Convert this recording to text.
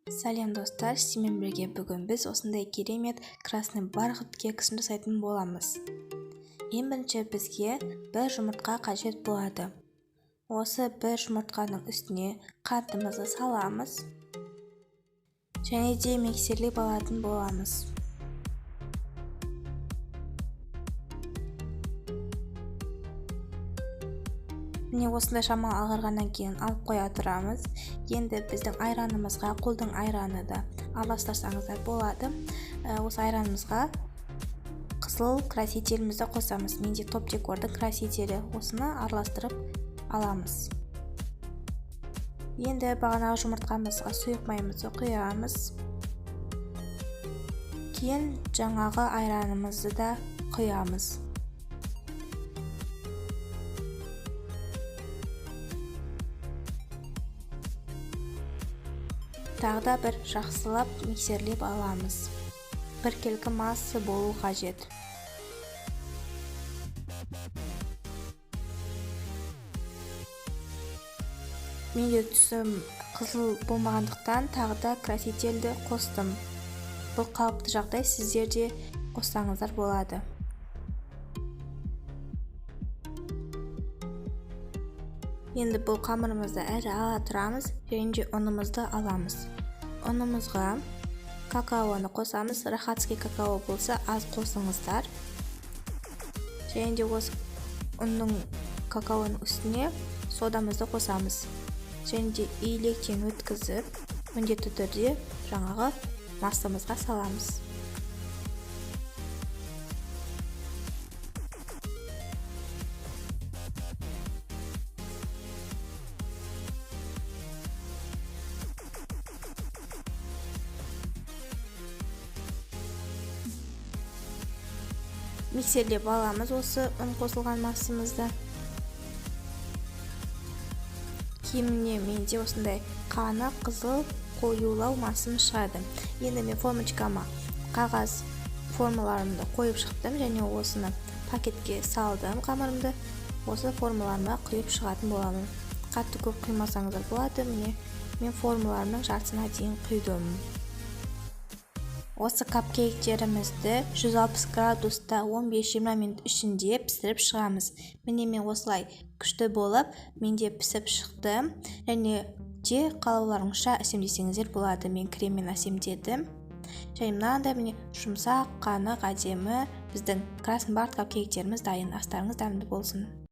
Сәлем, достар! Сіздермен бірге бүгін біз осындай керемет красный бархат кексін жасайтын боламыз. Ең бірінші бізге бір жұмыртқа қажет болады. Осы бір жұмыртқаның үстіне қантымызды саламыз және де миксерлеп алатын боламыз. Міне, осындай шамалы ағарғаннан кейін алып қоя тұрамыз. Енді біздің айранымызға, қолдың айраны да араластырсаңыздар болады, осы айранымызға қызыл красителімізді қосамыз. Менде Топ Декордың красителі, осыны араластырып аламыз. Енді бағанағы жұмыртқамызға сұйық майымызды құямыз, кейін жаңағы айранымызды да құямыз. Тағы да бір жақсылап миксерлеп аламыз, біркелкі масса болу қажет. Менде түсім қызыл болмағандықтан, тағы да красительді қостым. Бұл қалыпты жағдай, сіздер де қоссаңыздар болады. Енді бұл қамырымызды әрі ала тұрамыз және де ұнымызды аламыз. Ұнымызға какаоны қосамыз. Рахатский какао болса, аз қосыңыздар. Және де осы ұнның, какаоның үстіне содамызды қосамыз және де илектен өткізіп, міндетті түрде жаңағы массамызға саламыз. Миксерлеп аламыз осы ұн қосылған массамызды. Кейін, міне, менде осындай қаны қызыл қоюлау массам шығады. Енді мен формочкама қағаз формаларымды қойып шықтым және осыны пакетке салдым. Қамырымды осы формаларыма құйып шығатын боламын. Қатты көп құймасаңыздар болады. Міне, мен формаларымның жартысына дейін құйдым. Осы капкейктерімізді 160 градуста 15-20 минут ішінде пісіріп шығамыз. Міне, мен осылай күшті болып менде пісіп шықты. Және де қалауларыңызша әсемдесеңіздер болады. Мен креммен әсемдедім. Және мынандай, міне, жұмсақ, қанық, әдемі біздің красный бархат капкейктеріміз дайын. Астарыңыз дәмді болсын!